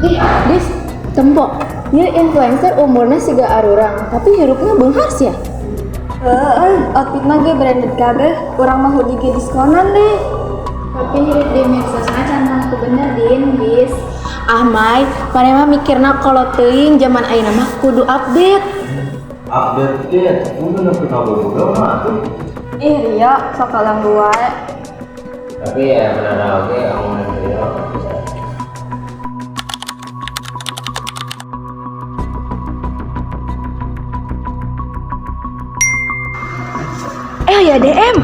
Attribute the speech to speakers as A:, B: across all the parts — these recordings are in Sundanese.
A: Ih, Dis, tempo. Ieu influencer umurna siga arurang, tapi hirupna beunghar sia.
B: Heeh, outfitna ge branded kabeh, urang mah hoodie ge diskonan deh.
C: Tapi hirup di medsosna can tangtu bener Din, Dis.
A: Ah Mai, maneh mah mikirna kolot teuing zaman ayeuna mah kudu update.
D: Update ge kudu nepi ka bobogoh mah atuh.
B: Ih Rio, sok kalanggu wae.
E: Tapi ya benar oke omongan Rio bisa.
A: Eh ya DM.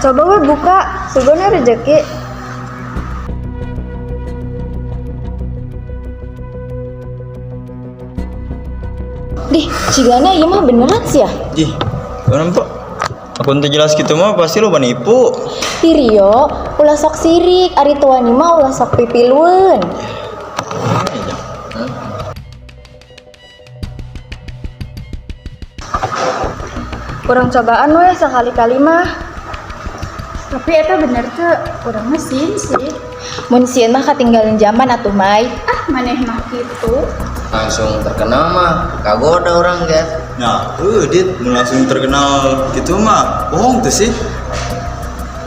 B: Coba we buka, sugona rezeki.
A: Dih, cigana ieu mah beneran sia.
F: Jih, nampak akun teu jelas gitu mah pasti lo nipu.
A: Ih Rio, ulah sok sirik, ari tuani mah ulah sok pipilueun.
B: Urang cobaan we sakali-kali mah.
C: Tapi eta bener teu, urang mah sieun sih.
A: Mun sieun mah katinggalan zaman atuh Mai.
C: Ah, maneh mah kitu.
E: Langsung terkenal mah kagoda orang guys.
F: Nah, dit, mun langsung terkenal gitu mah bohong tuh sih.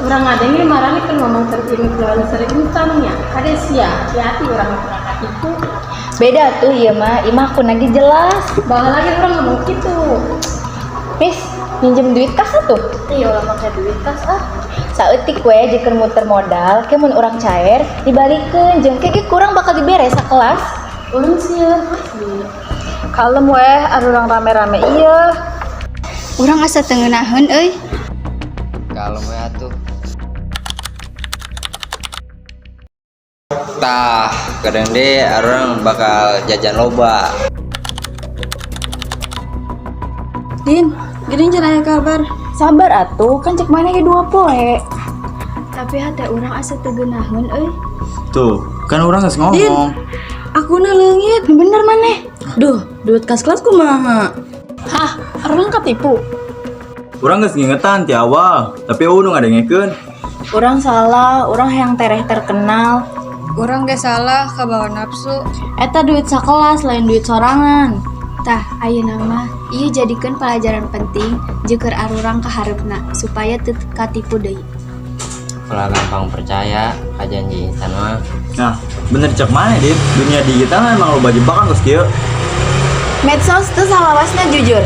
G: Urang ngadenge marane kan ngomong influencer instan nya. Kade sia, hati-hati urang mah pernah katipu.
A: Beda tuh ieu mah, ieu mah akun lagi jelas.
G: Baheula lagi urang ngomong kitu.
A: Mis, minjem duit kas atuh.
G: Iya ulah make duit kas ah.
A: Saeutik we jeung muter modal, ke mun urang cair dibalikeun jeung ke ge kurang bakal dibere sakelas.
G: Urang sieun asli.
B: Kalem weh, arurang rame-rame ieu.
C: Urang asa teu ngeunaheun euy.
E: Kalau we atuh. Tah, kadang deh orang bakal jajan loba.
B: Din, gini can aya kabar.
A: Sabar atuh, kan cek mana ge 2 poe.
C: Tapi hate urang asa teu geunaheun euy.
F: Tuh, kan orang geus ngomong.
B: Akunna leungit.
A: Bener maneh.
B: Duh, duit kas kelas kumaha?
G: Hah, urang katipu.
F: Urang geus ngingetan ti awal, tapi eueuh nu ngadengekeun.
A: Urang salah, urang hayang tereh terkenal.
B: Urang ge salah kabawa nafsu.
G: Eta duit sakelas lain duit sorangan.
C: Tah, ayeuna mah ieu jadikeun pelajaran penting jeung keur arurang ka hareupna supaya teu katipu deui.
E: Ulah gampang percaya ka janji instan mah.
F: Nah, bener cek mana, Dit? Dunia digital emang loba jebakan geus kieu.
A: Medsos tuh salawasna jujur.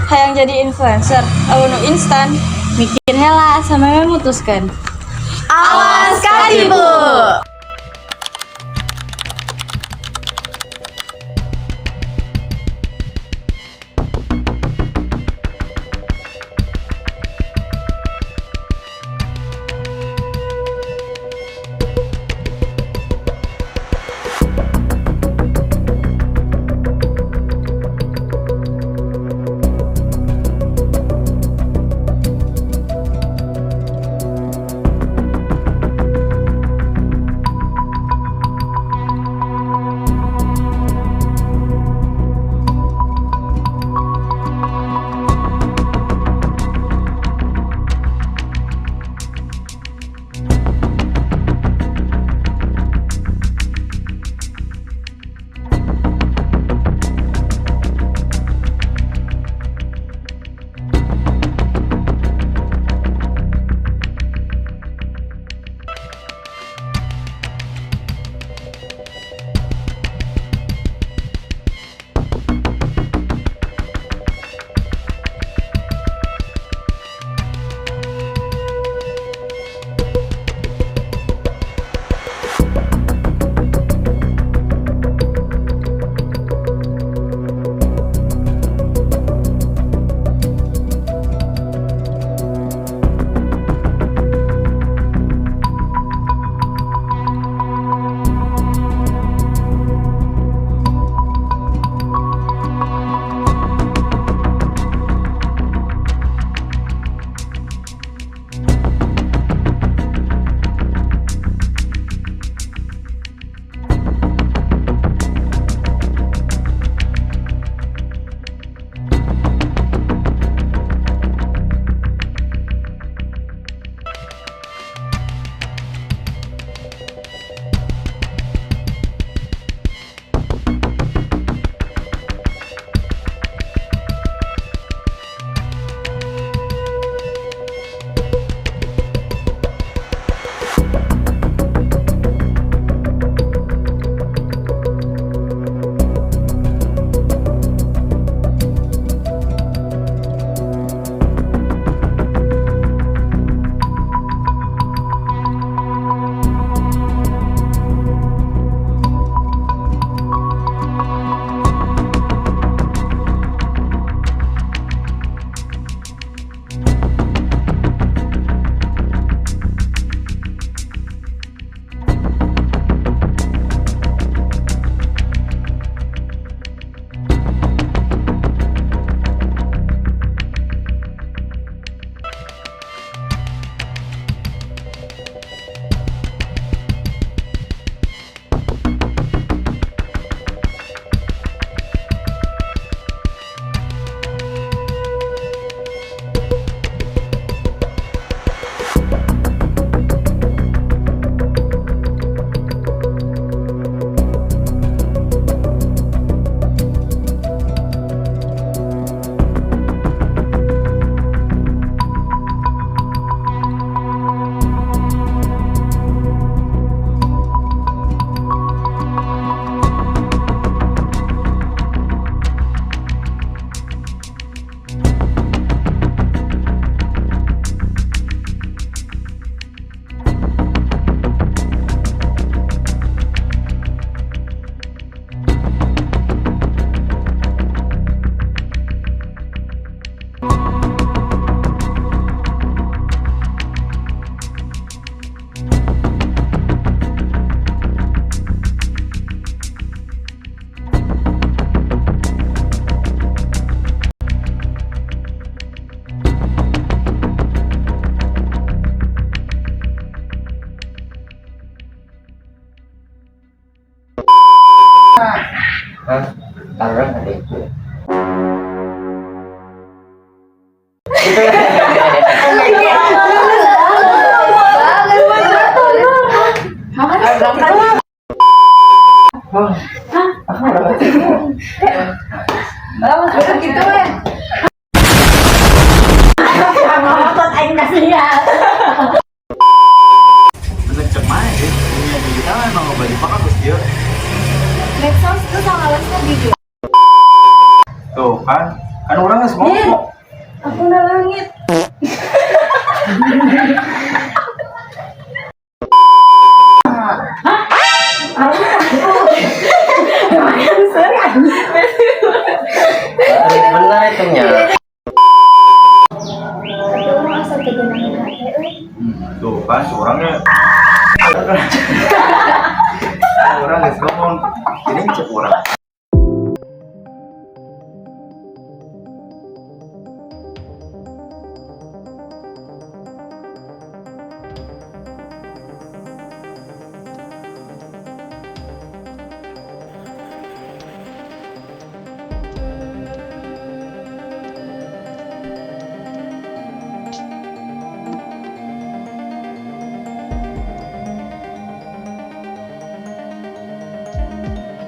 B: Hayang jadi influencer, eueuh nu instan.
G: Mikir heula sampe mutuskeun.
A: Awas katipu.
E: Hah? Arurang ada itu.
B: Gitu ya.
G: Ngotot aing sia.
F: Bener cek mana sih? Dunia digital emang loba dipakai geus kieu.
A: Medsos tuh sangalesna jujur.
F: Tuh kan, kan urang geus ngomong.
G: Aku nalangit.
E: Benar itu nya.
A: Tapi urang asa teu geunaheun hate euy.
F: Tuh kan, orangnya orang geus ngomong. Ini cek urang.